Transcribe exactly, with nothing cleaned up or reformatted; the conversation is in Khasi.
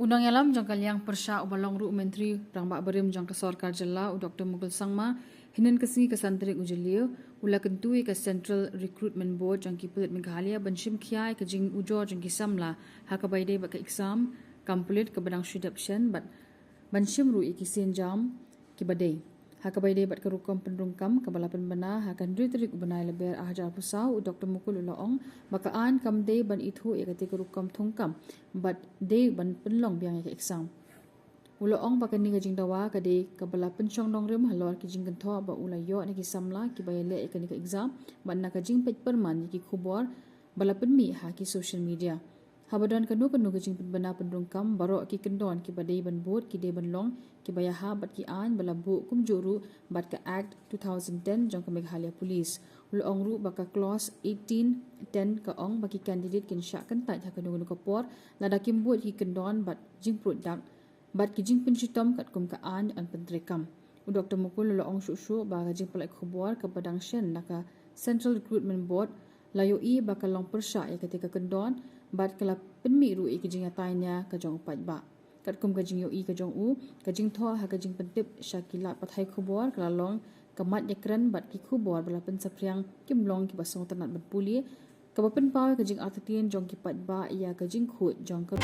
Nongïalam jong ka liang pyrshah uba long ruh u Myntri Rangbah Barim jong ka Sorkar Jylla, u Doctor Mukul Sangma, hynnin ka sngi ka san tarik u Jylliew, u la kyntu ïa ka Central Recruitment Board jong ki pulit Meghalaya ban shim khia ïa ka jingujor jong ki samla ha kaba ïadei bad ka exam kam pulit kaba dang shu dep shen bad ban shim ruh ïa ki sienjam kiba dei. Ha kaba ïadei bad ka rukom pynrung kam kaba la pynbna ha ka hynriew tarik u bnai Lber ar hajar arphew saw, u Doctor Mukul u la ong ba ka aiñ kam dei ban ithuh ïa katei ka rukom thung kam bad dei ban pynlong biang ïa ka exam. U la ong ba kane ka jingdawa ka dei kaba la pynshong nongrim halor ki jingkynthoh ba u la ïoh na ki samla kiba ïaleh ïa kane ka exam bad na ka jingpeit pyrman ïa ki khubor ba la pynmih ha ki social media. Haba don kano kano ka jingpynbna pynrung kam, baroh ki kyndon kiba dei ban bud ki dei ban long kiba ïahap bad ki aiñ ba la buh kumjuh ruh bad ka Act two thousand ten jong ka Meghalaya Police. U la ong ruh ba ka Clause eighteen ten ka ong ba ki candidate kin shah kyntait ha kano kano ka por lada kim bud ki kyndon bad jingpruid dak bad ki jingpynshitom katkum ka aiñ yn pyntreikam. U Doctor Mukul u la ong shuh shuh ba ka jingpynlait khubor kaba dang shen na ka Central Recruitment Board la ïohi ba ka long pyrshah ïa katei ka kyndon bad ka la pynmih ruh ïa ka jingïatai nia ka jong u paidbah. Katkum ka jingïohi ka jong u, ka jingthoh ha ka jingpyntip sha ki lad pathai khubor ka la long ka mat ïakren bad ki khubor ba la pynsaphriang kim long kiba sngewtynnat ban pule, kaba pynpaw ïa ka jingartatien jong ki paidbah ïa ka jingkhuid jong ka